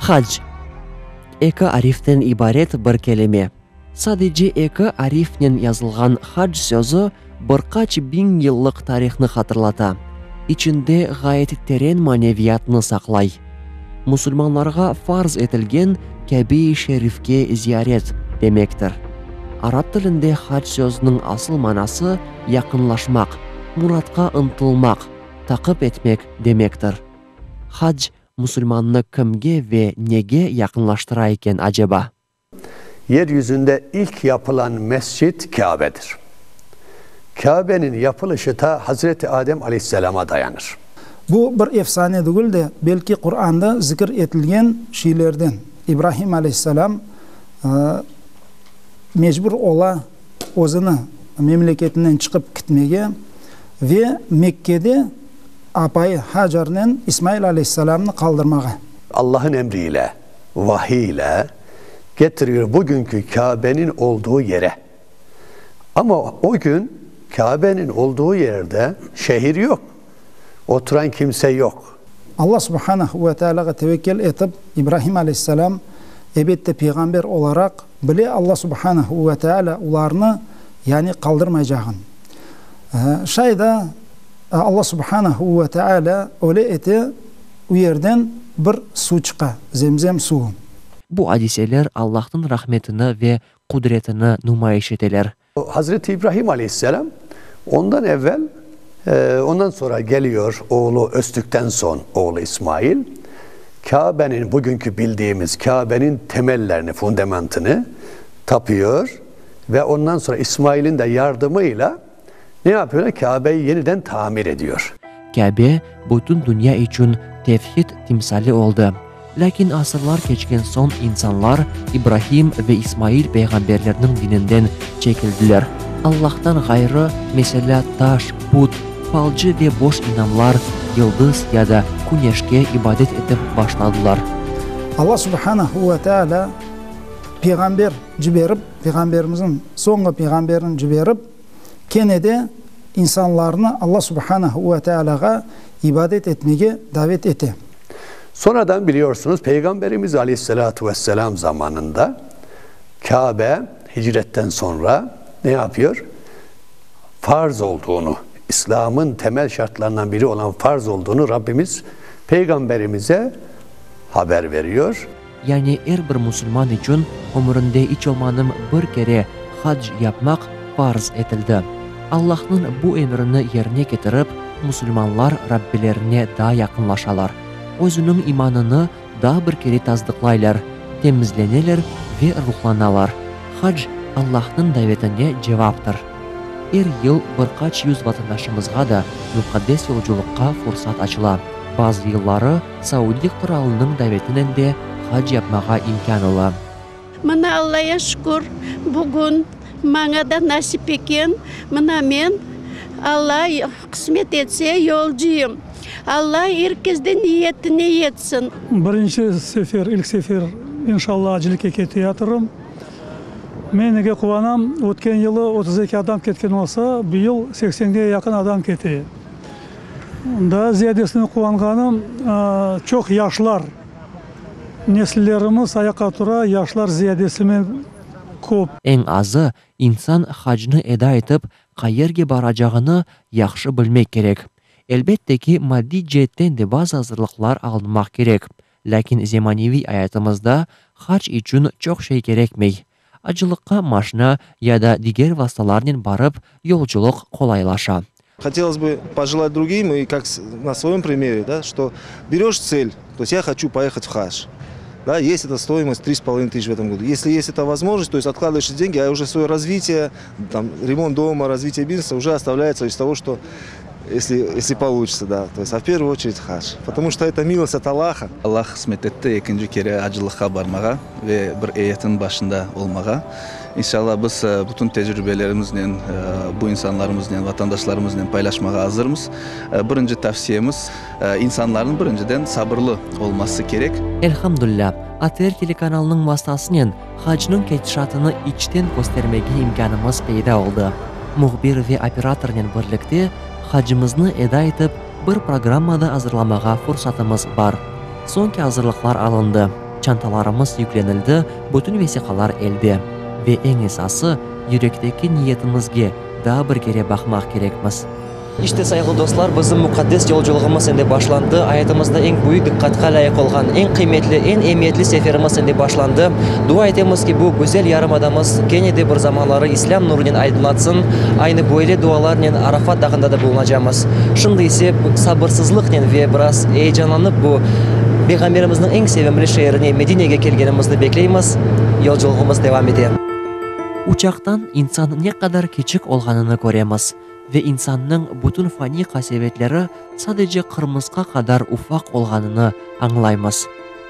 Hac, eki ariften ibaret bir kelime. Sadece eki arifnen yazılğan hac sözü bir qaç biñ yıllıq tarihnı hatırlata, içinde ğayet teren maneviyatnı saqlay. Musulmanlarğa farz etilgen Kâbe-i Şerifke ziyaret demektir. Arap tilinde hac sözüniñ asıl manası yaqınlaşmaq, muratqa ıntılmaq, taqip etmek demektir. Hac musulmannı kimge ve nege yaqınlaştıra eken aceba? Yeryüzünde ilk yapılan mescit Kâbedir. Kâbe'nin yapılışı ta Hazreti Adem aleyhisselama dayanır. Bu bir efsane degil de, belki Quranda zikir etilgen şeylerden. İbrahim aleyhisselam mecbur ola özüni memleketinden çıqıp kitmege ve Mekkede apayı Hacernen İsmail aleyhisselamnı qaldırmağa. Allah'ın emriyle, vahiy ile getiriyor bugünkü Kabe'nin olduğu yere. Ama o gün Kabe'nin olduğu yerde şehir yok. Oturan kimse yok. Alla subhanehu ve tealâğa tevekkel etip, İbrahim aleyhisselâm, ebette peyğamber olaraq, bile Alla subhanehu ve tealâ olarnı, yani qaldırmaycağın. Şay da Alla subhanehu ve tealâ öyle ete, u yerden bir suv çıqa, Zemzem suvu. Bu adiseler Allahnıñ rahmetini ve qudretini numayış eteler. Hazreti İbrahim Aleyhisselam ondan evvel, ondan sonra geliyor oğlu östükten soñ oğlu İsmail, Kabe'nin bugünkü bildiğimiz Kabe'nin temellerini, fundamentini tapıyor ve ondan sonra İsmail'in de yardımıyla ne yapıyor? Kabe'yi yeniden tamir ediyor. Kâbe bütün dünya içün tevhid timsali oldı. Lâkin asırlar keçken soñ insanlar İbrahim ve İsmail peyğamberlerniñ dininden çekildiler. Allahtan ğayrı, meselâ, taş, put, falcı ve boş inamlar, yıldız ya da küneşke ibadet etip başladılar. Allah subhanehu ve teala peyğamber ciberip, peyğamberimizniñ soñğı peyğamberini ciberip, kene de insanlarnı Alla subhanehu ve tealâğa ibadet etmege davet ete. Sonradan biliyorsunuz Peygamberimiz aleyhissalâtu vesselâm zamanında Kâbe hicretten sonra ne yapıyor? Farz olduğunu, İslam'ın temel şartlarından biri olan farz olduğunu Rabbimiz Peygamberimize haber veriyor. Yani er bir musulman içün ömürinde iç olmadım bir kere hac yapmaq farz etildi. Allahnıñ bu emrini yerine ketirip, musulmanlar Rabbilerine daa yaqınlaşalar, özüniñ imanını daa bir kere tasdıqlaylar, temizleneler ve ruhlanalar. Hac, Allahnıñ davetine cevaptır. Er yıl bir qaç yüz vatandaşımızğa da muqaddes yolculıqqa fursat açıla. Bazı yılları Saudiy qıralınıñ davetinen de hac yapmağa imkân ola. Mına Allaya şükür, bugün maña da nasip eken, mına men, Alla qısmet etse, yolcuyım. Alla er kesde niyetine yetsin. Birinci sefer, ilk sefer, inşalla, acilikke keteyatırım. Men nege quvanam, ötken yılı 32 adam ketken olsa, bu yıl seksenge yaqın adam kete. Daa ziyadesine quvanğanım, çoq yaşlar, nesillerimiz ayaqqa tura, yaşlar ziyadesimen köp. Eñ azı, insan hacnı eda etip, qayerge baracağını yahşı bilmek kerek. Elbette ki, maddiy ceetten de bazı azırlıqlar alınmaq kerek. Lâkin zemaneviy ayatımızda hac içün çoq şey kerekmey. Acılıqqa maşna ya da diger vastalarnen barıp, yolculıq qolaylaşa. Hotelos bı pojelat drugim i kak na svoyem primere, da, çto beröş tsel, to est ya hoçu poehat v hac, da, est eta stoimost tri s polovinoy tısячи v etom godu, esli est eta vozmojnost, to est otkladываешь эти denьги, a uje svoye razvitiye, tam, remont doma, razvitiye biznesa uje ostavlyaется iz togo, çto esli, esli poluçitsya, da, to est, a v pervuyu oçeredь hac, potomu çto eto milost ot Allaha. Allah qısmet etti ekinci kere acılıqqa barmağa ve bir eyetniñ başında olmağa. İnşallah, biz bütün tecrübelerimiznen bu insanlarımıznen, vatandaşlarımıznen paylaşmağa azırmız. Birinci tavsiyemiz, insanlarnıñ birinciden sabırlı olması kerek. Elhamdülilâ, ATR telekanalınıñ vastasınen hacnıñ ketişatını içten köstermege imkânımız peyda oldı. Mühbir ve operatornen birlikte hacımıznı eda etip, bir programma da azırlamağa fursatımız bar. Soñki azırlıqlar alındı. Çantalarımız yüklenildi, bütün vesiqalar elde. Ve eñ esası, yürekteki niyetimizge daa bir kere baqmaq kerekmiz. İşte, sayğılı dostlar, bizim muqaddes yolculığımız endi başlandı. Ayatımızda eñ büyük diqqatqa lâyıq olğan, eñ qıymetli, eñ emiyetli seferimiz endi başlandı. Dua etemiz ki, bu güzel yarımadamız kene de bir zamanları İslâm nurunen aydınlatsın. Aynı böyle dualarnen Arafat dağında da bulunacamız. Şimdi ise sabırsızlıqnen ve biraz eyecanlanıp bu Peyğamberimizniñ eñ sevimli şeerine, Medinege kelgenimizni bekleymiz. Yolculığımız devam ete. Uçaqtan insan ne qadar kiçik olğanını köremiz. Ve insannıñ bütün faniy qasevetleri sadece qırmısqa qadar ufaq olğanını añlaymız.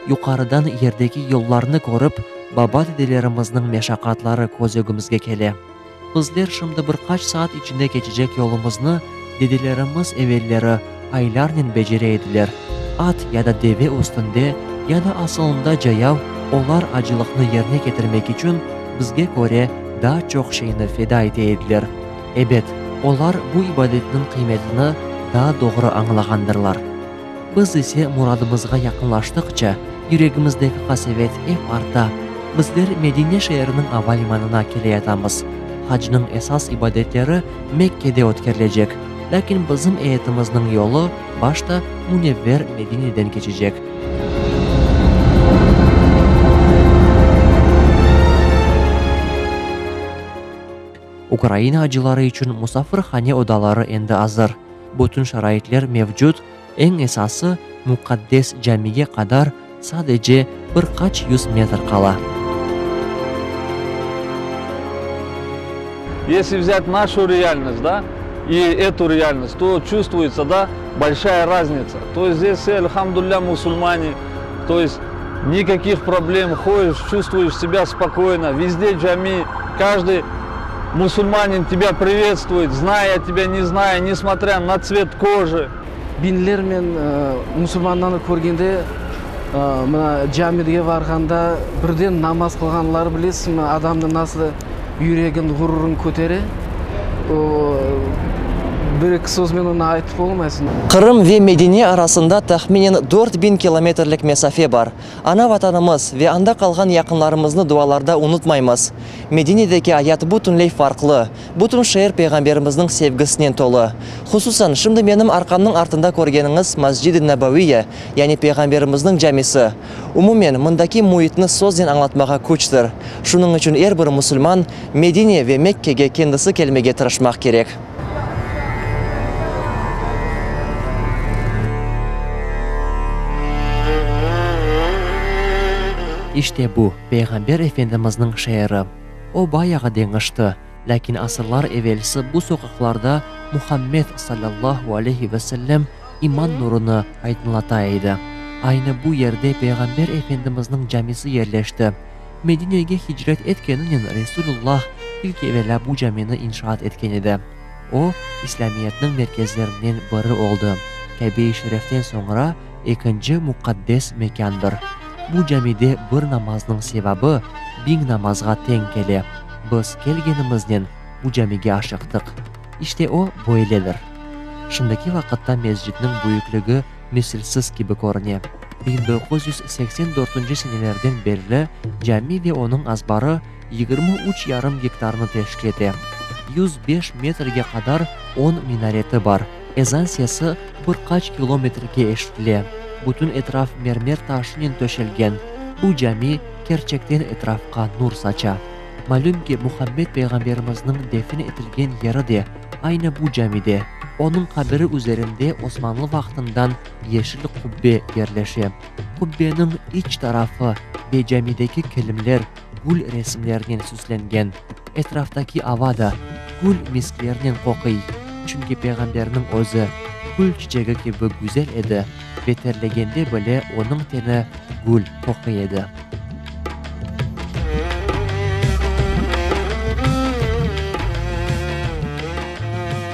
Yuqarıdan yerdeki yollarnı körip, baba-dedelerimizniñ meşaqatları köz ögümizge kele. Bizler şimdi bir qaç saat içinde keçecek yolumıznı dedelerimiz evelleri aylarnen becere ediler. At ya da deve üstünde, ya da asılında cayav olar acılıqnı yerine ketirmek içün bizge köre daa çoq şeyni feda ete ediler. Ebet, olar bu ibadetniñ qıymetini daa doğru añlağandırlar. Biz ise muradımızğa yaqınlaştıqça, yüregimizdeki qasevet ep arta. Bizler Medine şeeriniñ ava limanına keleyatamız. Hacnıñ esas ibadetleri Mekkede ötkerilecek, lâkin bizim eyetimizniñ yolu başta münevver Medineden keçecek. Ukraina acıları içün musafirhane odaları endi azır. Bütün şaraitler mevcut, eñ esası, muqaddes camige qadar sadece bir qaç yüz metr qala. Если взять нашу реальность, да, и эту реальность, то чувствуется, да, большая разница. То есть здесь все, эльхамдулля, мусульмане, то есть никаких проблем, ходишь, чувствуешь себя спокойно, везде джами, каждый мусульманин тебя приветствует, зная тебя, не зная, несмотря на цвет кожи. Biñlernen musulmannı körgende, mına camige barğanda birden namaz qılğanları bilesiñmi, adamnıñ nasıl yüregin, ğururın kötere. O, bir-eki sözmen onı aytıp olmaysıñ. Qırım ve Medine arasında tahminen 4000 kilometrlik mesafe bar. Ana Vatanımız ve anda qalğan yaqınlarımıznı dualarda unutmaymız. Medinedeki ayat bütünley farqlı. Bütün şeer Peyğamberimizniñ sevgisinen tolu. Hususan, şimdi menim arqamnıñ artında körgeniñiz Mascid-i Nabaviye, yani Peyğamberimizniñ camisi. Umumen, mındaki müitni söznen añlatmağa küçtir. Şunıñ içün er bir musulman Medine ve Mekkege kendisi kelmege tırışmaq kerek. İşte bu, Peyğamber Efendimizniñ şeeri. O bayağı deñişti, lâkin asırlar evelsi bu soqaqlarda Muhammed, salâllahu aleyhi ve sellem, iman nurunı aydınlata edi. Aynı bu yerde Peyğamber Efendimizniñ camisi yerleşti. Medinege hicret etkeninen Resulullah ilk evelâ bu camini inşaat etken edi. O, İslâmiyetniñ merkezlerinden biri oldı. Kâbe-i Şereften soñra ekinci muqaddes mekândır. Bu camide bir namaznıñ sevabı biñ namazğa teñ kele. Biz kelgenimiznen bu camige aşıqtıq. İşte o, böyledir. Şimdiki vaqıtta mescidniñ büyükligi misilsiz kibi körüne. 1984 senelerden berli cami ve onıñ azbarı 23 yarım gektarnı teşkil ete. 105 metrge qadar on minareti bar. Ezan sesi bir qaç kilometrge eşitile. Bütün etraf mermer taşınen töşelgen. Bu cami kerçekten etrafqa nur saça. Malüm ki, Muhammed peyğamberimizniñ defin etilgen yeri de aynı bu camide. Onıñ qabiri üzerinde Osmanlı vaqtından yeşil qubbe yerleşe. Qubbeniñ iç tarafı ve camideki kilimler gül resimlerinen süslengen. Etraftaki ava da gül misklerinen qoquy, çünki peyğamberniñ özü gül çiçegi kibi güzel edi ve terlegende bile onıñ teni gül qoquy edi.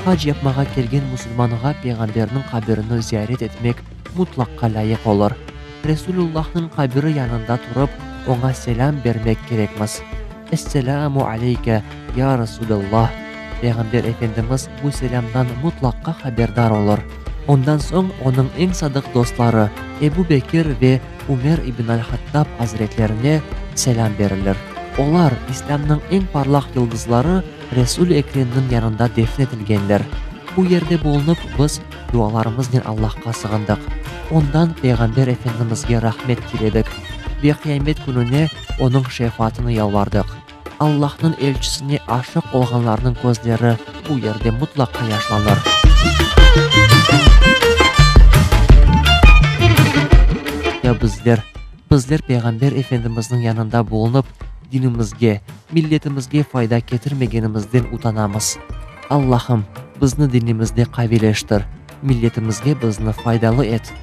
Hac yapmağa kelgen musulmanğa peyğamberniñ qabirini ziyaret etmek mutlaqqa lâyıq olur. Resulullahnıñ qabiri yanında turıp, oña selâm bermek kerekmiz. Esselâmu aleyke, ya Resulallah! Peyğamber Efendimiz bu selâmdan mutlaqqa haberdar olur. Ondan soñ onıñ eñ sadıq dostları Ebu Bekir ve. Ümer ibn al-Hattab azretlerine selâm berilir. Olar, İslâmnıñ eñ parlaq yıldızları Resûl-i Ekremniñ yanında defn etilgenler. Bu yerde bulunıp, biz dualarımıznen Allahqa sığındıq. Ondan Peyğamber Efendimizge rahmet tiledik ve qıyamet kününe onıñ şefaatını yalvardıq. Allahnıñ elçisine aşıq olğanlarnıñ közleri bu yerde mutlaqa yaşlanır. Ya bizler? Bizler Peyğamber Efendimizniñ yanında bulunıp, dinimizge, milletimizge fayda ketirmegenimizden utanamız. Allahım, bizni dinimizde qaviyleştir, milletimizge bizni faydalı et.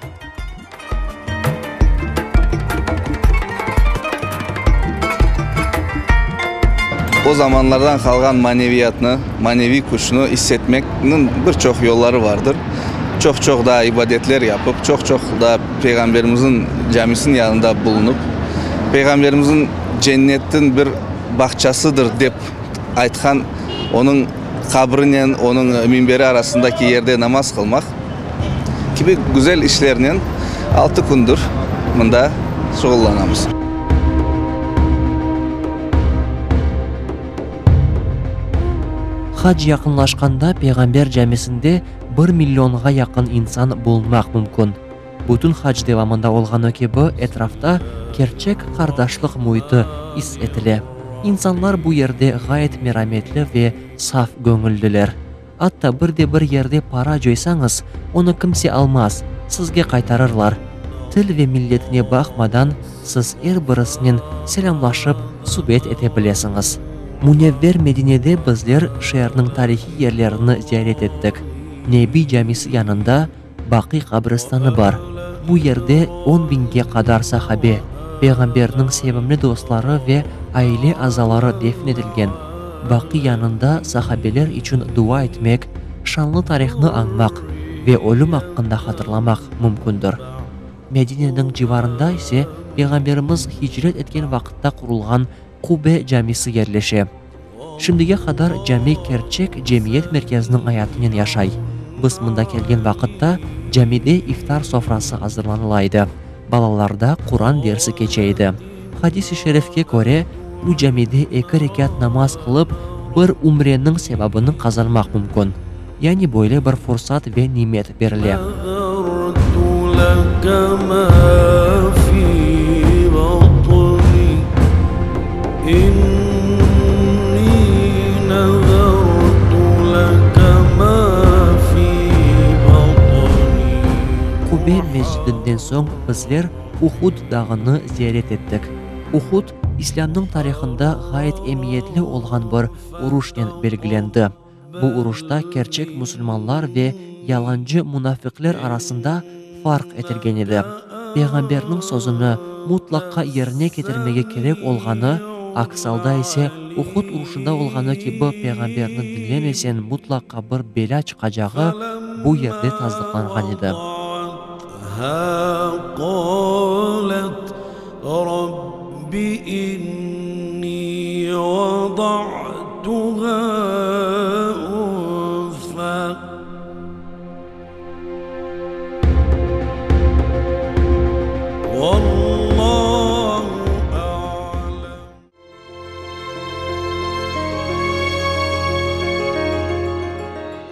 O zamanlardan qalğan maneviyatnı, maneviy küçni issetmekniñ bir çoq yolları vardır. Çoq-çoq daa ibadetler yapıp, çoq-çoq daa Peyğamberimizniñ camisiniñ yanında bulunıp, Peyğamberimizniñ cennetniñ bir bağçasıdır dep aytqan onıñ qabrinen onıñ minberi arasındaki yerde namaz qılmaq kibi güzel işlernen altı kündir mında şuğullanamız. Hac yaqınlaşqanda Peyğamber camisinde bir millionğa yaqın insan bulunmaq mümkün. Bütün hac devamında olğanı kibi etrafta kerçek qardaşlıq müiti is etile. İnsanlar bu yerde ğayet merametli ve saf göñülliler. Atta bir de bir yerde para coysañız, onı kimse almaz, sizge qaytarırlar. Til ve milletine baqmadan, siz er birisinen selâmlaşıp, subet ete bilesiñiz. Münevver Medinede bizler şeerniñ tarihiy yerlerini ziyaret ettik. Nebi camisi yanında Baqi qabristanı bar. Bu yerde on biñge qadar sahabe, Peyğamberniñ sevimli dostları ve aile azaları defn etilgen. Baqi yanında sahabeler içün dua etmek, şanlı tarihnı añmaq ve ölüm aqqında hatırlamaq mümkündir. Medineniñ civarında ise Peyğamberimiz hicret etken vaqıtta qurulğan Qube camisi yerleşe. Şimdige qadar cami kerçek cemiyet merkeziniñ ayatınen yaşay. Biz mında kelgen vaqıtta camide iftar sofrası azırlanıla edi, balalarda Quran dersi keçe edi. Hadis-i şerifke köre, bu camide eki rekât namaz qılıp, bir ümreniñ sevabını qazanmaq mümkün. Yani böyle bir fursat ve nimet berile. Qube mescidinden soñ bizler Uhud dağını ziyaret ettik. Uhud, İslâmnıñ tarihında ğayet emiyetli olğan bir uruşnen belgilendi. Bu uruşta kerçek musulmanlar ve yalancı munafiqler arasında farq etilgen edi. Peyğamberniñ sözüni mutlaqqa yerine ketirmege kerek olğanı, aks alda ise Uhud uruşında olğanı kibi Peyğamberni diñlemesen mutlaqqa bir belâ çıqacağı bu yerde tasdıqlanğan edi.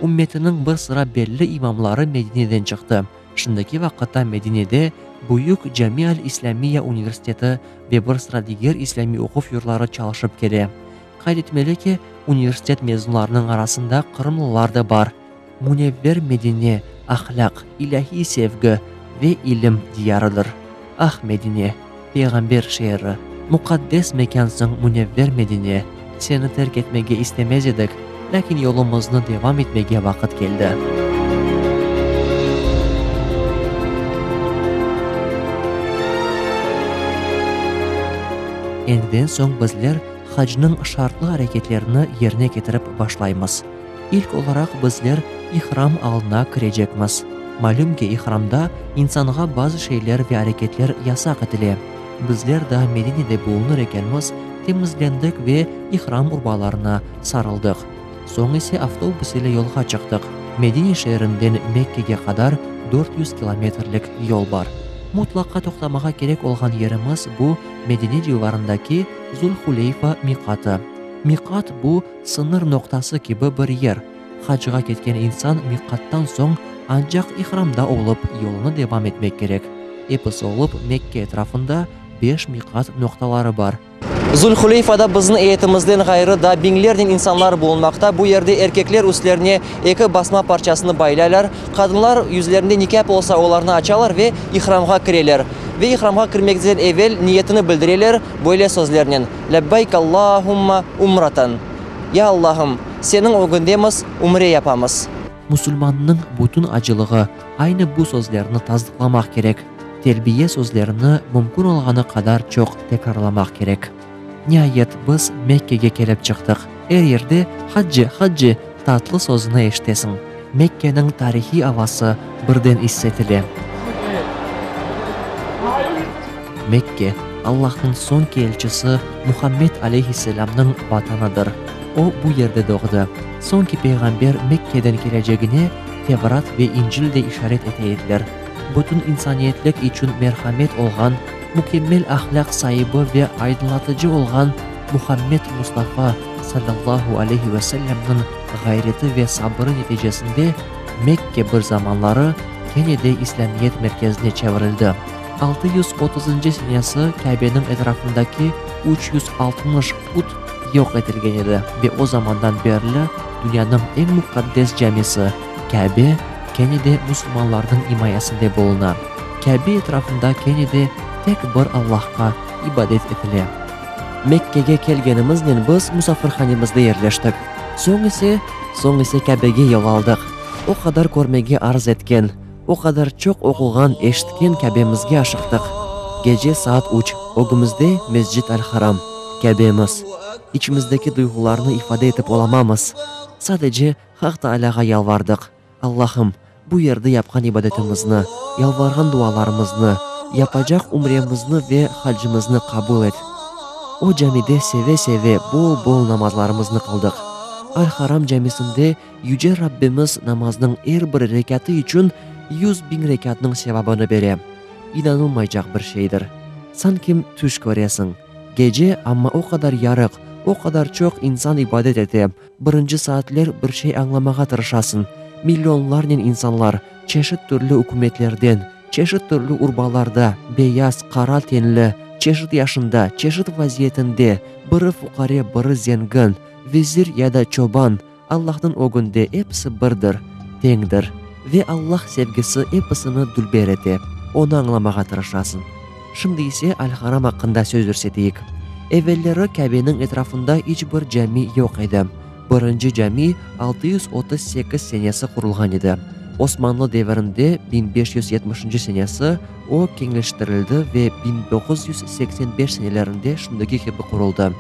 Ümmetiniñ bir sıra belli imamları Medineden çıqtı. Şimdiki vaqıtta Medinede büyük Cami al-İslâmiya universiteti ve bir sıra diger islâmiy oquv yurtları çalışıp kele. Qayd etmeli ki, universitet mezunlarınıñ arasında qırımlılar da bar. Münevver Medine, ahlâq, ilâhiy sevgi ve ilim diyarıdır. Ah, Medine, peyğamber şeeri, muqaddes mekânsıñ münevver Medine, seni terk etmege istemez edik, lâkin yolumıznı devam etmege vaqıt keldi. Endiden soñ bizler hacnıñ şartlı areketlerini yerine ketirip başlaymız. İlk olaraq bizler ihram alına kirecekmiz. Malüm ki, ihramda insanğa bazı şeyler ve areketler yasaq etile. Bizler daa Medinede bulunır ekenmiz, temizlendik ve ihram urbalarına sarıldıq. Soñ ise avtobus ile yolğa çıqtıq. Medine şeerinden Mekkege qadar 400 kilometrlik yol bar. Mutlaqa toqtamağa kerek olğan yerimiz bu Medine civarındaki Zul-Huleyfa miqatı. Miqat bu, sıñır noqtası kibi bir yer. Hacğa ketken insan miqattan soñ ancaq ihramda olıp yolunı devam etmek kerek. Episi olıp Mekke etrafında beş miqat noqtaları bar. Zul-Huleyfada bizni eyetimizden ğayrı daa biñlernen insanlar bulunmaqta. Bu yerde erkekler üstlerine eki basma parçasını baylaylar, qadınlar yüzlerinde nikâp olsa, olarnı açalar ve ihramğa kireler. Ve ihramğa kirmekten evel niyetini bildireler böyle sözlernen, Lebbayk Allahumma umratan, Ya Allahım, Seniñ ögündemiz, ümre yapamız. Musulmannıñ bütün acılığı aynı bu sözlerni tasdıqlamaq kerek. Telbiye sözlerini mümkün olğanı qadar çoq tekrarlamaq kerek. Niayet, biz Mekkege kelip çıqtıq. Er yerde Hacci, Hacci tatlı sözüni eşitesiñ. Mekkeniñ tarihiy avası birden issetile. Mekke, Allahnıñ soñki elçisi Muhammed aleyhisselâmnıñ vatanıdır. O, bu yerde doğdı. Soñki peyğamber Mekkeden kelecegine Tevrat ve İncil de işaret ete ediler. Bütün insaniyetlik içün merhamet olğan, mükemmel ahlâq saibi ve aydınlatıcı olğan Muhammed Mustafa salâllahu aleyhi ve sellemniñ ğayreti ve sabırı neticesinde Mekke bir zamanları kene de İslâmiyet merkezine çevirildi. 630-ncı senesi Kâbeniñ etrafındaki 360 put yoq etilgen edi ve o zamandan berli dünyanıñ eñ muqaddes camisi, Kâbe, kene de musulmanlarnıñ imayesinde buluna. Kâbe etrafında kene de tek bir Allahqa ibadet etile. Mekkege kelgenimiznen biz musafirhanemizde yerleştik. Soñ ise, soñ ise Kâbege yol aldıq. O qadar körmege arz etken, o qadar çoq oquğan, eşitken Kâbemizge aşıqtıq. Gece saat üç, ögümizde Mescid al-Haram, Kâbemiz. İçimizdeki duyğularnı ifade etip olamamız. Sadece Haq Taalâğa yalvardıq, Allahım, bu yerde yapqan ibadetimizni, yalvarğan dualarımıznı, yapacaq ümremizni ve hacımıznı qabul et. O camide seve-seve bol-bol namazlarımıznı qıldıq. Al-Haram camisinde Yüce Rabbimiz namaznıñ er bir rekâtı içün 100.000 rekâtnıñ sevabını bere. İnanılmaycaq bir şeydir. Sankim tüş köresiñ. Gece, amma o qadar yarıq, o qadar çoq insan ibadet ete, Birinci saatler bir şey añlamağa tırışasıñ. Millionlarnen insanlar, çeşit türlü ükümetlerden, çeşit türlü urbalarda, beyaz, qara tenli, çeşit yaşında, çeşit vaziyetinde, biri fuqare, biri zengin, vezir ya da çoban, Allahnıñ ögünde episi birdir, teñdir. Ve Allah sevgisi episini dülber ete. Onı añlamağa tırışasıñ. Şimdi ise Al-Haram aqqında söz yürseteyik. Evelleri Kâbeniñ etrafında iç bir cami yoq edi. Birinci cami 638 senesi qurulğan edi. Osmanlı devirinde, 1570 senesi, o keñleştirildi ve 1985 senelerinde şimdiki kibi quruldı.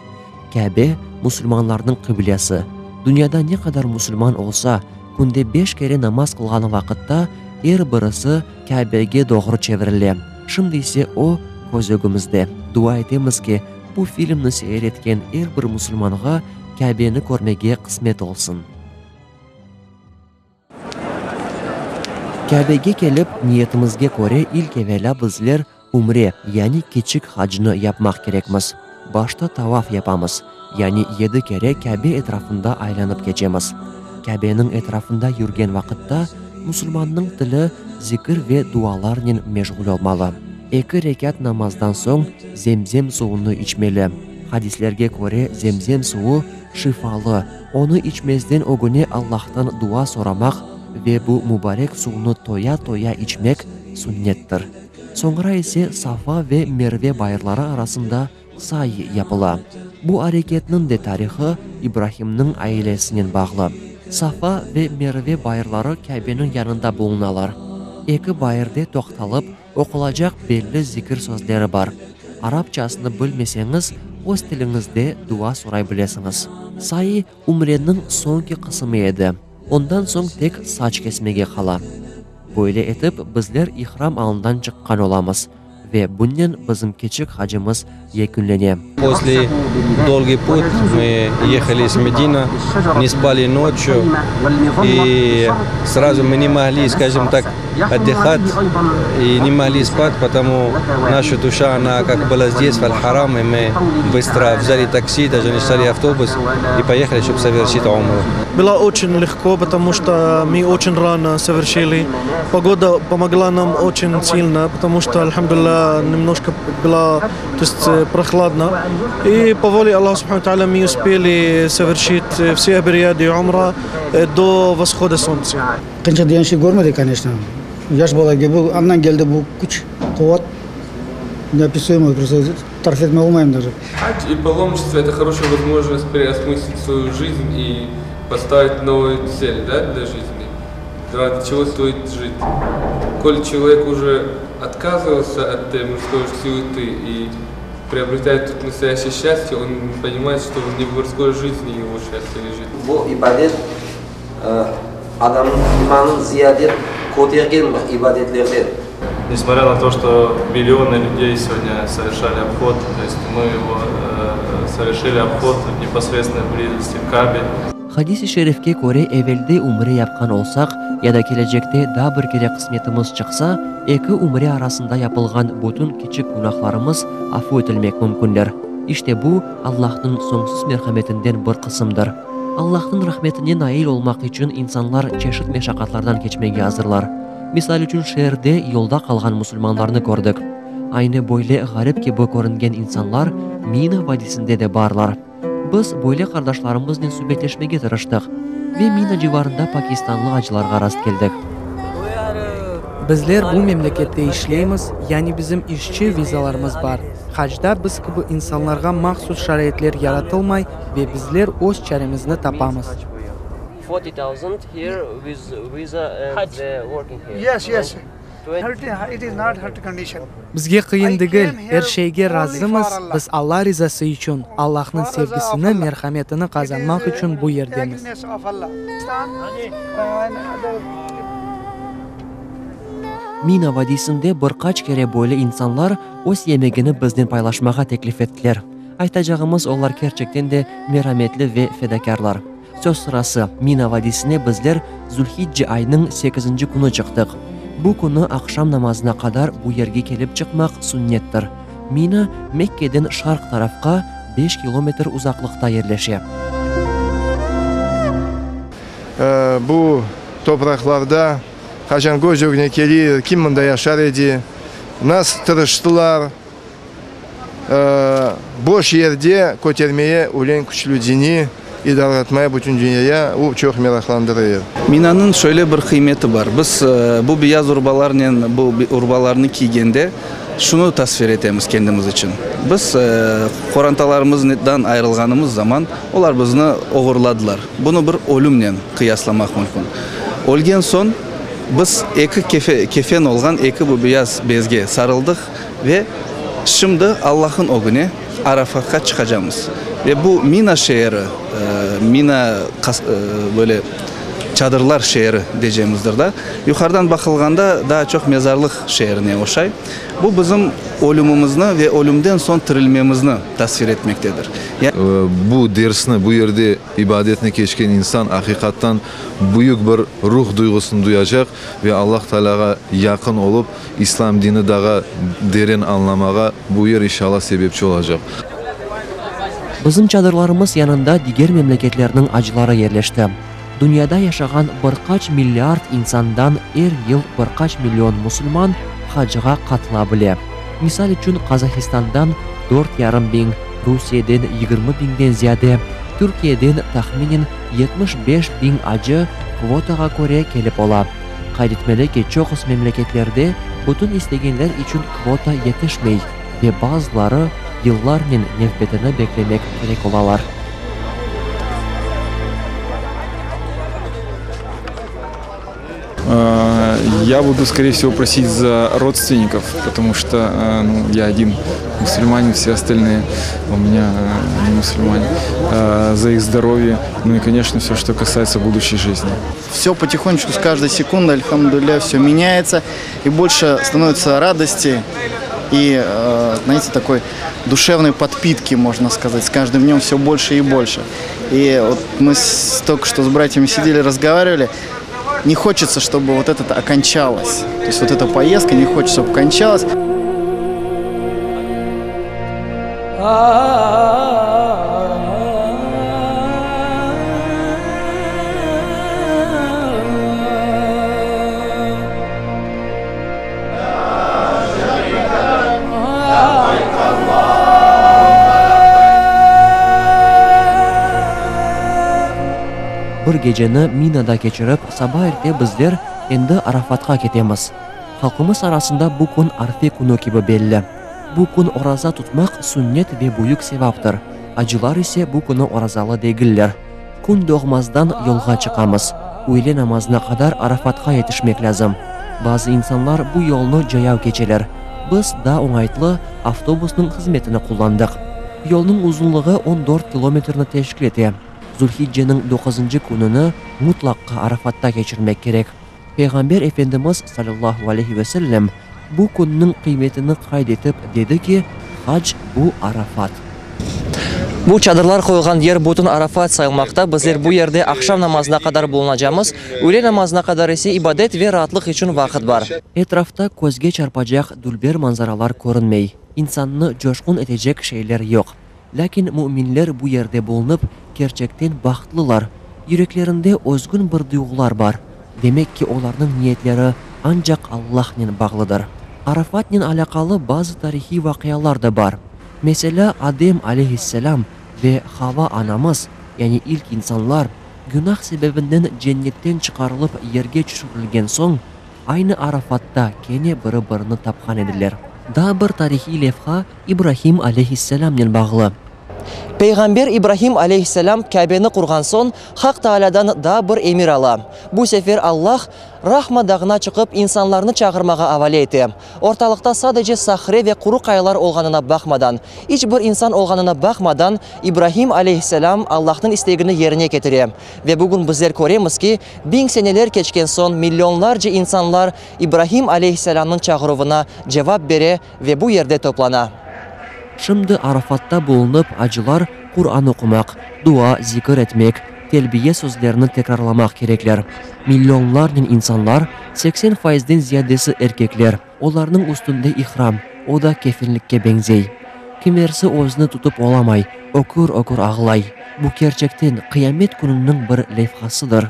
Kâbe, musulmanlarnıñ qıblesi. Dünyada ne qadar musulman olsa, künde beş kere namaz qılğanı vaqıtta er birisi Kâbege doğru çevirile. Şimdi ise o, köz ögümizde. Dua etemiz ki, bu filmni seyir etken er bir musulmanğa Kâbeni körmege qısmet olsun. Kâbege kelip, niyetimizge köre ilk evelâ bizler ümre, yani kiçik hacnı yapmaq kerekmiz. Başta tavaf yapamız, yani yedi kere Kâbe etrafında aylanıp keçemiz. Kâbeniñ etrafında yürgen vaqıtta musulmannıñ tili zikir ve dualarnen meşğul olmalı. Eki rekât namazdan soñ zemzem suvunı içmeli. Hadislerge köre zemzem suvu şifalı, onı içmezden ögüne Allahtan dua soramaq ve bu mubarek suvnı toya-toya içmek sünnettir. Soñra ise Safa ve Merve bayırları arasında say yapıla. Bu areketniñ de tarihı İbrahimniñ ailesinen bağlı. Safa ve Merve bayırları Kâbeniñ yanında bulunalar. Eki bayırde toqtalıp oqulacaq belli zikir sözleri bar. Arapçasını bilmeseñiz, öz tiliñizde dua soray bilesiñiz. Say, ümreniñ soñki qısımı edi. Ondan soñ tek saç kesmege qala. Böyle etip, bizler ihram alından çıqqan olamız. Ve bunnen bizim kiçik hacımız yekünlene. После долгий путь мы ехали из Медина, не спали ночью, и сразу мы не могли, скажем так, отдыхать и не могли спать, потому наша душа, она как была здесь, в Аль-Харам, и мы быстро взяли такси, даже не стали автобус, и поехали, чтобы совершить умру. Было очень легко, потому что мы очень рано совершили. Погода помогла нам очень сильно, потому что, альхамдулилля, немножко было то есть, прохладно. И по воле Аллаха Субхану Тааля мы успели совершить все обряды умра до восхода солнца. Qıyınçılıq degen şey körmedik, koneçno. Yaş bala kibi, andan keldi bu küç, quvat, neopisuemıy, prosto tarif etmey olmayım daje. Hac и паломничество это хорошая возможность переосмыслить свою жизнь и поставить новую цель, да, для жизни. Ради чего стоит жить. Коль человек уже отказывался от мирской суеты и приобретает тут настоящее счастье, он понимает, что не в мирской жизни его счастье лежит. Bu ibadet adamnıñ imanın ziyade kötergen bir ibadetlerden. Несмотря на то, что миллионы людей сегодня совершали обход, то есть мы его совершили обход в непосредственной близости к Кабе. Hadis-i şerifke köre evelde ümre yapqan olsaq ya da kelecekte daa bir kere qısmetimiz çıqsa, eki ümre arasında yapılğan bütün kiçik günahlarımız afu etilmek mümkünler. İşte bu, Allahnıñ soñsuz merhametinden bir qısımdır. Allahnıñ rahmetine nail olmaq içün insanlar çeşit meşaqatlardan keçmege azırlar. Misal içün şeerde yolda qalğan musulmanlarnı kördik. Aynı böyle ğarip kibi körüngen insanlar Mina vadisinde de barlar. Biz böyle qardaşlarımıznen subetleşmege tırıştıq ve Mina civarında pakistanlı acılarğa rastkeldik. Bizler bu memlekette işleymiz, yani bizim işçi vizalarımız bar. Hacda biz kibi insanlarğa mahsus şaraitler yaratılmay ve bizler öz çaremizni tapamız. Bizge qıyın degil, er şeyge razımız, biz Alla rizası içün, Allahnıñ sevgisini, merhametini qazanmaq içün bu yerdemiz. Mina vadiysinde bir qaç kere böyle insanlar öz yemegini biznen paylaşmağa teklif ettiler. Aytacağımız, olar kerçekten de merametli ve fedakârlar. Söz sırası, Mina vadiysine bizler Zülhicce aynıñ sekizinci künü çıqtıq. Bu künü aqşam namazına qadar bu yerge kelip çıqmaq sünnettir. Mina, Mekkeden şarq tarafqa beş kilometr uzaqlıqta yerleşe. Bu topraqlarda qaçan köz ögüne keliyir, kim mında yaşar edi, nas tırıştılar, boş yerde kötermeye ülen küçlü dini i darqatmaya bütün dünyaya u çoq meraqlandırıyır. Minanıñ şöyle bir qıymeti bar, biz bu beyaz urbalarnen, bu urbalarnı kiygende, şunı tasvir etemiz kendimiz içün, biz qorantalarımızdan ayırılğanımız zaman, olar bizni oğurladılar. Bunı bir ölümnen qıyaslamaq mümkün. Ölgen soñ, biz eki kefen olğan eki bu beyaz bezge sarıldıq ve şimdi Allah'ın ögüne, Arafatqa çıqacamız. Ve bu Mina şeeri, Mina böyle çadırlar şeeri deycemizdir da. Yuqarıdan baqılğanda daa çoq mezarlıq şeerine oşay. Bu bizim ölümimizni ve ölümden soñ tirilmemizni tasvir etmektedir. Bu dersni, bu yerde ibadetni keçken insan aqiqattan büyük bir ruh duyğusını duyacaq ve Allah Taalâğa yaqın olıp, İslâm dini daha deren añlamağa bu yer inşallah sebepçi olacaq. Bizim çadırlarımız yanında diger memleketlerniñ acıları yerleşti. Dünyada yaşağan bir qaç milliard insandan er yıl bir qaç million musulman hacğa qatıla bile. Misal içün, Qazahistandan dört yarım biñ, Rusiyeden 20 biñden ziyade, Türkiyeden tahminen 75 biñ acı kvotağa köre kelip ola. Qayd etmeli ki, çoqusı memleketlerde bütün istegenler içün kvota yetişmey ve bazıları yıllarnen nevbetini beklemek kerek olalar. Я буду, скорее всего, просить за родственников, потому что ну, я один мусульманин, все остальные у меня не мусульмане, за их здоровье, ну и, конечно, все, что касается будущей жизни. Все потихонечку, с каждой секундой, альхамдулилля, все меняется, и больше становится радости. И, знаете, такой душевной подпитки, можно сказать, с каждым днем все больше и больше. И вот мы только что с братьями сидели, разговаривали. Не хочется, чтобы вот это окончалось. То есть вот эта поездка не хочется, чтобы кончалась. Bir geceni Minada keçirip, saba erte bizler endi Arafatqa ketemiz. Halqımız arasında bu kün Arfe künü kibi belli. Bu kün oraza tutmaq sünnet ve büyük sevaptır. Acılar ise bu künü orazalı degiller. Kün doğmazdan yolğa çıqamız. Üyle namazına qadar Arafatqa yetişmek lâzim. Bazı insanlar bu yolnı cayav keçeler. Biz daa oñaytlı avtobusnıñ hızmetini qullandıq. Yolnıñ uzunlığı on dört kilometrni teşkil ete. Zülhicceniñ doquzıncı kününi mutlaqqa Arafatta keçirmek kerek. Peyğamber Efendimiz, salâllahu aleyhi ve sellem, bu künniñ qıymetini qayd etip, dedi ki, Hac, bu Arafat. Bu çadırlar qoyulğan yer bütün Arafat sayılmaqta. Bizler bu yerde aqşam namazına qadar bulunacamız. Üyle namazına qadar ise ibadet ve raatlıq içün vaqıt bar. Etrafta közge çarpacaq dülber manzaralar körünmey, insannı coşqun etecek şeyler yoq. Lâkin müminler bu yerde bulunıp, kerçekten bahtlılar, yüreklerinde özgün bir duyğular bar, demek ki, olarnıñ niyetleri ancaq Allahnen bağlıdır. Arafatnen alâqalı bazı tarihiy vaqialar da bar. Meselâ, Adem aleyhisselâm ve Hava anamız, yani ilk insanlar, günah sebebinden cennetten çıqarılıp yerge tüşürilgen soñ, aynı Arafatta kene biri-birini tapqan ediler. Daa bir tarihiy levha İbrahim aleyhisselâmnen bağlı. Peyğamber İbrahim aleyhisselâm Kâbeni qurğan soñ, Haq Taalâdan daa bir emir ala. Bu sefer Allah, Rahma dağına çıqıp insanlarnı çağırmağa avale ete. Ortalıqta sadece sahre ve quru qayalar olğanına baqmadan, iç bir insan olğanına baqmadan, İbrahim aleyhisselâm Allahnıñ istegini yerine ketire. Ve bugün bizler köremiz ki, biñ seneler keçken soñ millionlarca insanlar İbrahim aleyhisselâmnıñ çağıruvına cevap bere ve bu yerde toplana. Şimdi Arafatta bulunıp, acılar Quran oqumaq, dua, zikir etmek, telbiye sözlerini tekrarlamaq kerekler. Millionlarnen insanlar, 80 faizden ziyadesi erkekler, olarnıñ üstünde ihram, o da kefinlikke beñzey. Kimersi özüni tutıp olamay, ökür-ökür ağlay. Bu kerçekten qıyamet kününiñ bir levhasıdır.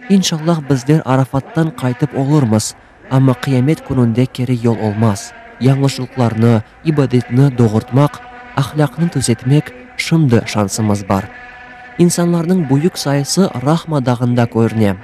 İnşallah bizler Arafattan qaytıp olurmız, Amma qıyamet kününde keri yol olmaz. Yañlışlıqlarnı, ibadetni doğurtmaq, ahlâqnı tüzetmek şimdi şansımız bar. İnsanlarnıñ büyük sayısı Rahma dağında körüne.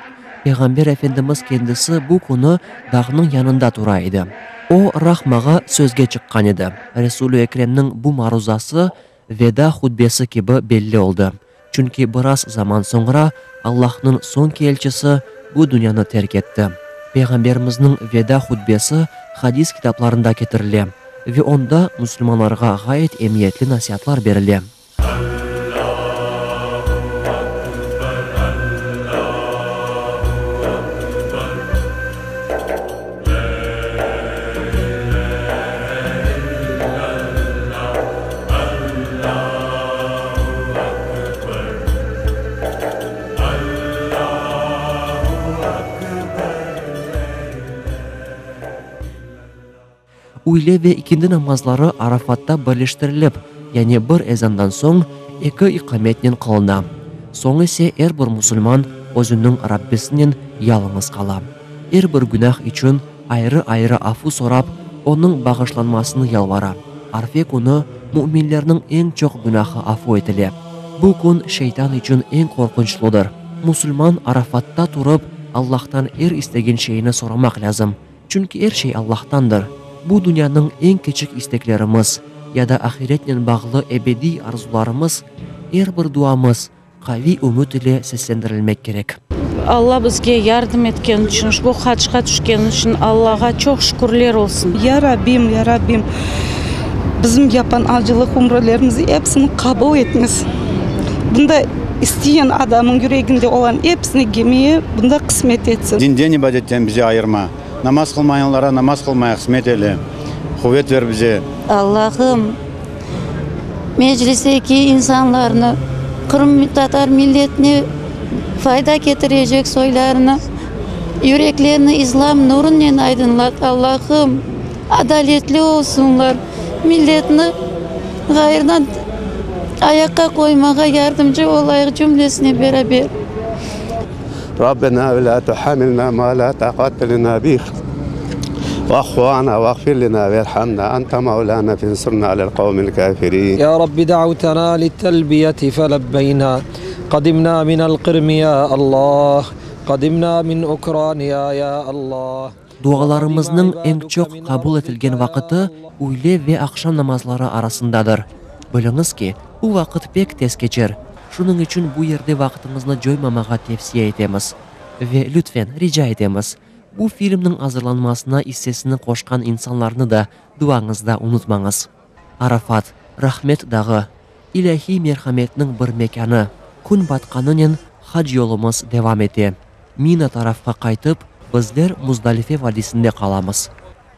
Peyğamber Efendimiz kendisi bu künü dağnıñ yanında tura edi. O, Rahmağa sözge çıqqan edi. Resûl-i Ekremniñ bu maruzası Veda hutbesi kibi belli oldı, çünki biraz zaman soñra Allahnıñ soñki elçisi bu dünyanı terk etti. Peyğamberimizniñ veda hutbesi hadis kitaplarında ketirile ve onda musulmanlarğa ğayet emiyetli nasiatlar berile. Üyle ve ikindi namazları Arafatta birleştirilip, yani bir ezandan soñ eki iqametnen qılına. Soñ ise er bir musulman özüniñ Rabbisinen yalıñız qala. Er bir günah içün ayrı-ayrı afu sorap, onıñ bağışlanmasını yalvara. Arfe künü müminlerniñ eñ çoq günahı afu etile. Bu kün şeytan içün eñ qorqunçlıdır. Musulman Arafatta turıp, Allahtan er istegen şeyini soramaq lâzim. Çünki er şey Allahtandır. Bu dünyanıñ eñ kiçik isteklerimiz ya da ahiretnen bağlı ebediy arzularımız, er bir duamız, Qaviy ümüt ile seslendirilmek kerek. Alla bizge yardım etken içün, uşbu hacqa tüşken içün Allağa çoq şükürler olsun. Ya Rabbim, ya Rabbim, bizim yapan acılıq ümrelerimizi episini qabul etñiz. Bunda isteyen adamıñ yüreginde olan episini kelmeye bunda qısmet etsin. Dinden, ibadetten bizi ayırma. Namaz qılmayanlara namaz qılmaya qısmet eyle. Quvet ver bize. Allahım, Meclisteki insanlarnı, qırımtatar milletine fayda ketirecek soylarını, yüreklerini İslam nurunen aydınlat, Allahım, adaletli olsunlar, milletni ğayırdan ayaqqa qoymağa yardımcı olayıq cümlesine beraber. Rabbena ve la tuhamilna ma la taqate lena bih va'fu anna vağfir lena verhamna ente mevlana fensurna alel qavmil kafirin. Ya Rabbi da'avtena littelbiyeti felebbeyna qadimna minel Qırım ya Allah qadimna min Ukraniya ya Allah. Dualarımıznıñ eñ çoq qabul etilgen vaqıtı üyle ve aqşam namazları arasındadır. Biliñiz ki, bu vaqıt pek tez keçer, şunıñ içün bu yerde vaqıtıñıznı coymamağa tevsiye etemiz. Ve, lütfen, rica etemiz, bu filmniñ azırlanmasına issesini qoşqan insanlarnı da duañızda unutmañız. Arafat, Rahmet dağı, ilâhiy merhametniñ bir mekânı. Kün batqanınen hac yolumız devam ete. Mina tarafqa qaytıp, bizler Muzdalife vadisinde qalamız.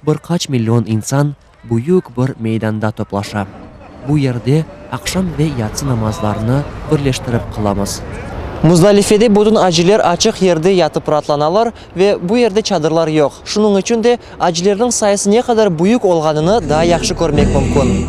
Bir qaç million insan büyük bir meydanda toplaşa. Bu yerde aqşam ve yatsı namazlarını birleştirip qılamız. Muzdalifede bütün aciler açıq yerde yatıp raatlanalar ve bu yerde çadırlar yoq. Şunıñ içün de acilerniñ sayısı ne qadar büyük olğanını daa yahşı körmek mümkün.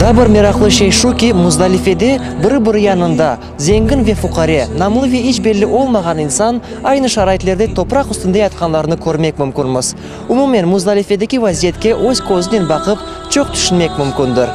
Daa bir meraqlı şey şu ki, Muzdalifede biri-biri yanında, zengin ve fuqare, namlı ve iç belli olmağan insan aynı şaraitlerde topraq üstünde yatqanlarını körmek mümkünmiz. Umumen, Muzdalifedeki vaziyetke öz közünen baqıp, çoq tüşünmek mümkündir.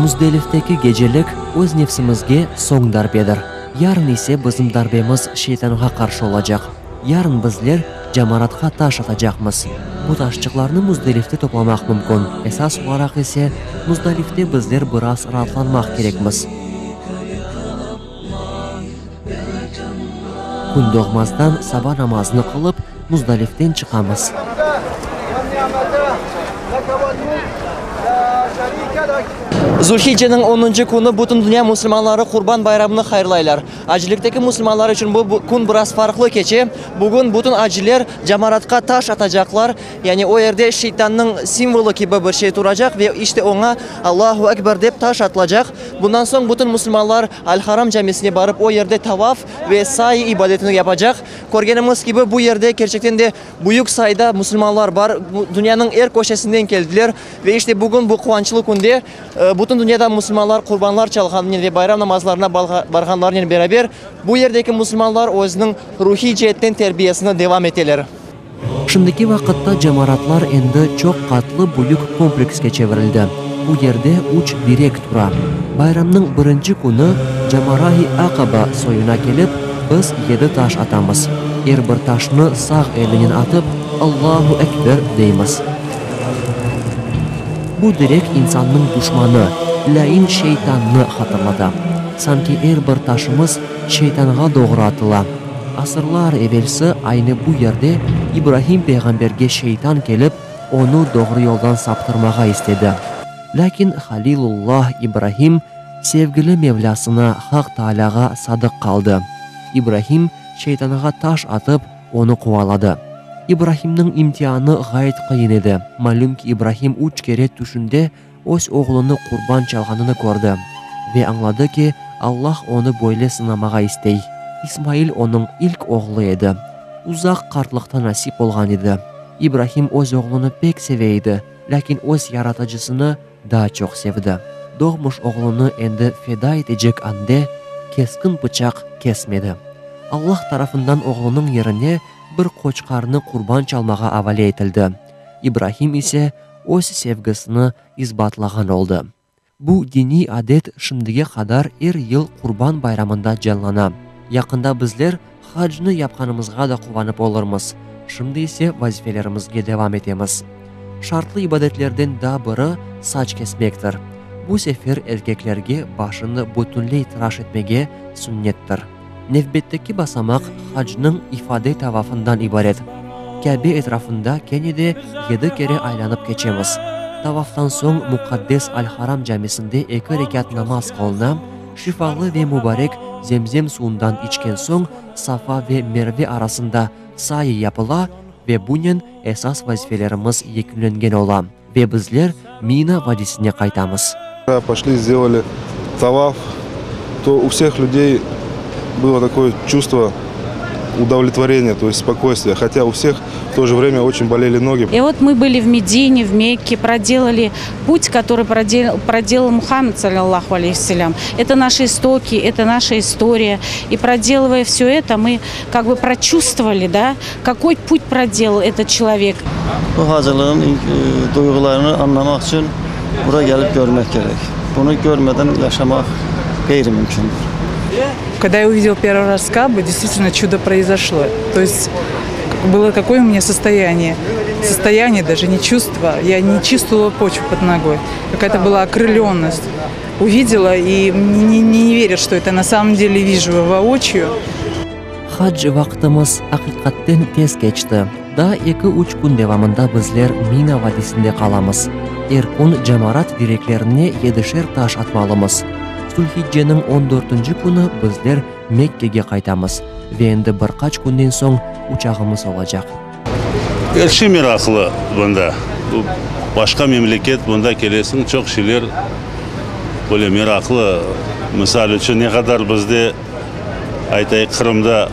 Muzdelifteki gecelik öz nefsimizge soñ darbedir. Yarın ise bizim darbemiz şeytanğa qarşı olacaq. Yarın bizler camaratqa taş atacaqmız. Bu taşçıqlarnı Muzdelifte toplamaq mümkün. Esas olaraq ise, Muzdalifte bizler biraz raatlanmaq kerekmiz. Kün doğmazdan saba namazını qılıp, Muzdaliften çıqamız. Zülhicceniñ onuncı künü bütün dünya musulmanları Qurban bayramını hayırlaylar. Acilikteki musulmanlar içün bu kün biraz farqlı keçe. Bugün bütün aciler camaratqa taş atacaqlar, yani o yerde şeytannıñ simvolı kibi bir şey turacaq ve işte oña Allahu Ekber dep taş atılacaq. Bundan soñ bütün musulmanlar Al-Haram camisine barıp, o yerde tavaf ve sai ibadetini yapacaq. Körgenimiz kibi, bu yerde kerçekten de büyük sayıda musulmanlar bar, dünyanıñ er köşesinden keldiler ve işte bugün bu quvançlı künde Bütün dünyada musulmanlar qurbanlar çalğanınen ve bayram namazlarına barğanlarınen beraber, bu yerdeki musulmanlar özüniñ ruhiy ceetten terbiyesini devam eteler. Şimdiki vaqıtta cemaratlar endi çoq qatlı büyük komplekske çevirildi. Bu yerde üç direk tura. Bayramnıñ birinci künü Camara-i Aqaba soyuna kelip, biz yedi taş atamız. Er bir taşnı sağ elinen atıp, Allahu Ekber deymiz. Bu direk insannıñ duşmanı, lâin şeytannı hatırlata. Sanki er bir taşımız şeytanğa doğru atıla. Asırlar evelsi aynı bu yerde İbrahim peyğamberge şeytan kelip, onı doğru yoldan saptırmağa istedi. Lâkin Halilullah İbrahim sevgili Mevlâsına, Haq Taalâğa sadıq qaldı. İbrahim şeytanğa taş atıp, Onı quvaladı. İbrahimniñ imtianı ğayet qıyın edi. Malüm ki, İbrahim üç kere tüşünde öz oğlunı qurban çalğanını kördi. Ve añladı ki, Allah onı böyle sınamağa istey. İsmail onıñ ilk oğlu edi. Uzaq qartlıqta nasip olğan edi. İbrahim öz oğlunı pek seve edi, lâkin öz Yaratıcısını daa çoq sevdi. Doğmuş oğlunı endi feda etecek ande keskin pıçaq kesmedi. Allah tarafından oğlunıñ yerine bir qoçqarnı qurban çalmağa avale etildi. İbrahim ise öz sevgisini isbatlağan oldı. Bu diniy adet şimdige qadar er yıl Qurban bayramında canlana. Yaqında bizler Hacnı yapqanımızğa da quvanıp olurmız. Şimdi ise vazifelerimizge devam etemiz. Şartlı ibadetlerden daa biri saç kesmektir. Bu sefer erkeklerge başını bütünley tıraş etmege sünnettir. Nevbetteki basamaq hacnıñ ifade tavafından ibaret. Kâbe etrafında kene de yedi kere aylanıp keçemiz. Tavaftan soñ muqaddes Al-Haram camisinde eki rekât namaz qılına, şifalı ve mubarek Zemzem suvundan içken soñ Safa ve Merve arasında saiy yapıla ve bunen esas vazifelerimiz yekünlengen ola ve bizler Mina vadisine qaytamız. Poşli, sdelali tavaf, to u vseh lüdey bylo takoye çuvstvo udovletvoreniya, to est spokoystviya, hotya u vseh v to je vremya oçen boleli nogi. И вот мы были в Медине, в Мекке, проделали путь, который проделал Мухаммед, саллаллаху алейхи ва саллям. Это наши истоки, это наша история. И проделывая все это, мы как бы прочувствовали, да, какой путь проделал этот человек. Bu hacılığın duyğularını anlamaq içün bura kelip körmek kerek. Bunı körmeden yaşamaq qeyri-mümkündür. Когда я увидела первый раз Кабу, действительно чудо произошло. То есть было какое у меня состояние? Состояние даже не чувство. Я не чувствовала почву под ногой. Какая-то была окрыленность. Увидела и не, не, не верю, что это на самом деле вижу воочию. Hac vaqtımız aqiqatten tez keçti. Daa eki-üç kün devamında bizler Mina vadisinde qalamız. Er kün cemarat direklerine yedişer taş atmalımız. Zülhicceniñ on dörtünci künü bizler Mekkege qaytamız ve endi bir qaç künden soñ uçağımız olacaq. Er şey meraqlı bunda. Bu başqa memleket, bunda kelesiñ, çoq şeyler böyle meraqlı. Misal içün, ne qadar bizde, aytayıq, Qırımda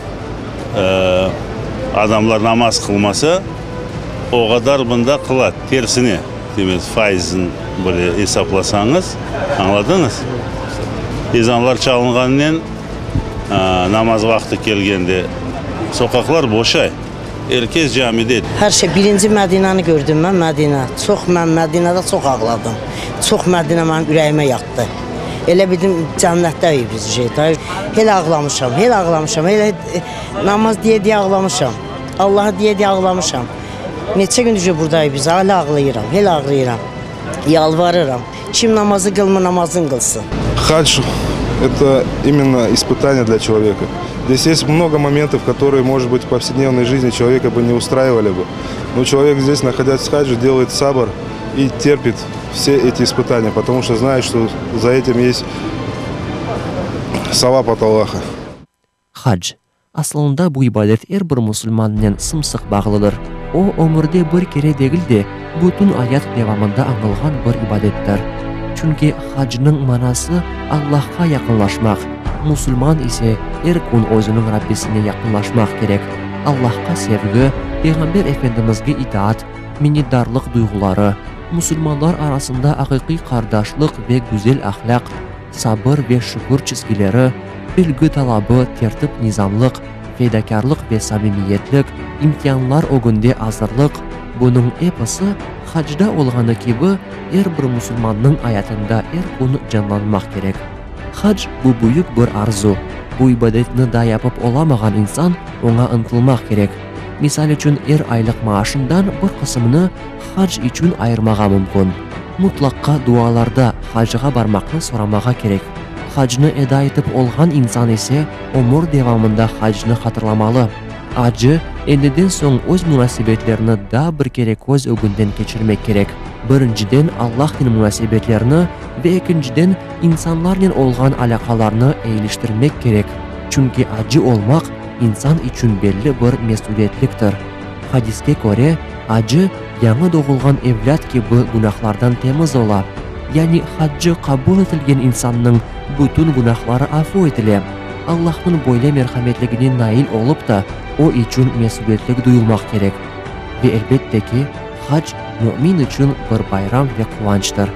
adamlar namaz qılmasa, o qadar bunda qıla, tersine, demek, faizin böyle esaplasañız, añladıñız? Ezanlar çalınğanınen, namaz vaqtı kelgende, soqaqlar boşay. Er kes camide. Hər şey, birinci Mədinəni gördüm mən, Mədinə. Çox mən Mədinədə çox ağladım. Çox Mədinə mənim ürəyimə yatdı. Elə bildim cənnətdəyik biz şeytan. Elə ağlamışam, elə ağlamışam, elə namaz deyə-deyə ağlamışam. Allahı deyə-deyə ağlamışam. Neçə gündür ki buradayıq biz, hələ ağlayıram, elə ağlayıram. Yalvarıram. Kim namazı qılmır, namazını qılsın. Hac, это именно испытание для человека. Здесь есть много моментов, которые, может быть, в повседневной жизни человека бы не устраивали бы. Но человек здесь, находясь в хадже, делает сабр и терпит все эти испытания, потому что знает, что за этим есть савап от Аллаха. Hac. Asılında bu ibadet er bir musulmannen sım-sıq bağlıdır. O, ömürde bir kere degil de, bütün ayat devamında añılğan bir ibadettir. Çünki hacnıñ manası Allahqa yaqınlaşmaq, musulman ise er kün özüniñ Rabbisine yaqınlaşmaq kerek. Allahqa sevgi, Peyğamber Efendimizge itaat, minnetdarlıq duyğuları, musulmanlar arasında aqiqiy qardaşlıq ve güzel ahlâq, sabır ve şükür çizgileri, bilgi talabı, tertip-nizamlıq, fedakârlıq ve samimiyetlik, imtianlar ögünde azırlıq, bunıñ episi, hacda olğanı kibi, er bir musulmannıñ ayatında er kün canlanmaq kerek. Hac, bu büyük bir arzu. Bu ibadetni daa yapıp olamağan insan oña ıntılmaq kerek. Misal içün, er aylıq maaşından bir qısımını hac içün ayırmağa mümkün. Mutlaqqa dualarda hacğa barmaqnı soramağa kerek. Hacnı eda etip olğan insan ise ömür devamında hacnı hatırlamalı. Acı, endiden soñ öz munasebetlerini daa bir kere köz ögünden keçirmek kerek. Birinciden Allahnen munasebetlerini ve ekinciden insanlarnen olğan alâqalarnı eyiliştirmek kerek. Çünki acı olmaq, insan içün belli bir mesüliyetliktir. Hadiske köre, acı, yañı doğulğan evlât kibi günahlardan temiz ola. Yani haccı qabul etilgen insannıñ bütün günahları afu etile. Allahnıñ böyle merhametligine nail olıp ta, o içün mesüliyetlik duyulmaq kerek. Ve elbette ki, hac, mümin içün bir bayram ve quvançtır.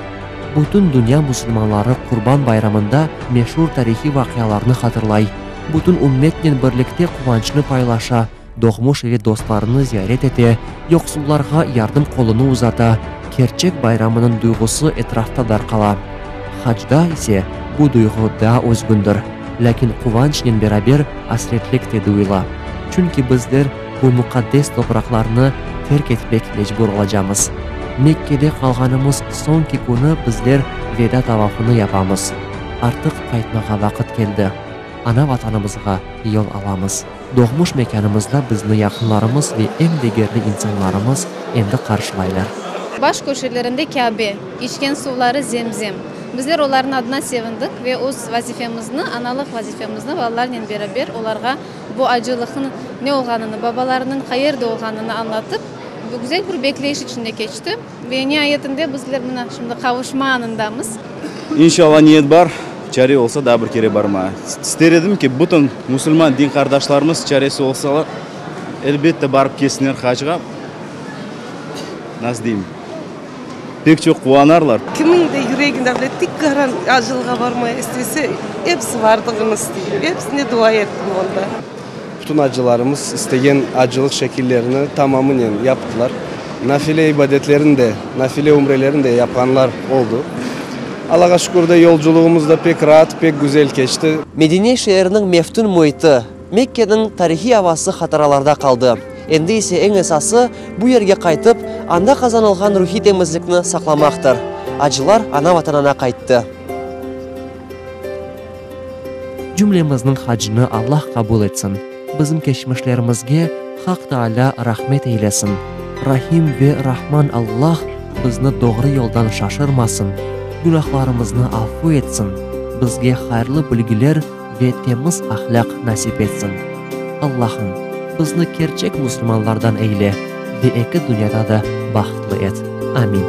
Bütün dünya musulmanları Qurban bayramında meşur tarihiy vaqialarnı hatırlay, bütün ümmetnen birlikte quvançnı paylaşa, doğmuş ve dostlarını ziyaret ete, yoqsullarğa yardım qolunı uzata, kerçek bayramınıñ duyğusı etrafta darqala. Hacda ise bu duyğu daa özgündir, lâkin quvançnen beraber asretlik te duyula. Çünki bizler bu muqaddes topraqlarnı terk etmek mecbur olacamız. Mekkede qalğanımız soñki künü bizler veda tavafını yapamız. Artıq qaytmağa vaqıt keldi. Ana-Vatanımızğa yol alamız. Doğmuş mekânımızda bizni yaqınlarımız ve eñ degerli insanlarımız endi qarşılaylar. Baş köşelerinde Kâbe, içken suvları Zemzem. Bizler olarnıñ adına sevindik ve öz vazifemizni, analıq vazifemizni balalarnen beraber olarğa bu acılıqnıñ ne olğanını, babalarınıñ qayerde olğanını añlatıp, güzel bir bekleyiş içinde keçti. Ve niayetinde bizler mına şimdi qavuşma anındamız. İnşallah niyet bar, çare olsa daa bir kere barmağa. İster edim ki, bütün musulman din qardaşlarımız çaresi olsalar, elbette barıp kelsinler hacğa. Nasıl deyim, pek çoq quvanarlar. Kimniñ de yüreginde bile tik qaran acılığa barmaya istese, episi vardığını isteyim. Episine dua ettim onda. Bütün acılarımız istegen acılıq şekillerini tamamınen yaptılar. Nafile ibadetlerini de, nafile ümrelerini de yapqanlar oldı. Allağa şükür de, yolculuğımız da pek raat, pek güzel keçti. Medine şeeriniñ meftun müiti, Mekkeniñ tarihiy avası hatıralarda qaldı. Endi ise eñ esası, bu yerge qaytıp, anda qazanılğan ruhiy temizlikni saqlamaqtır. Acılar ana-Vatanına qayttı. Cümlemizniñ hacını Allah qabul etsin, bizim keçmişlerimizge Haq Taalâ rahmet eylesin. Rahim ve Rahman Allah bizni doğru yoldan şaşırmasın, günahlarımıznı afu etsin, bizge hayırlı bilgiler ve temiz ahlâq nasip etsin. Allahım, bizni kerçek musulmanlardan eyle ve eki dünyada da bahtlı et. Amin.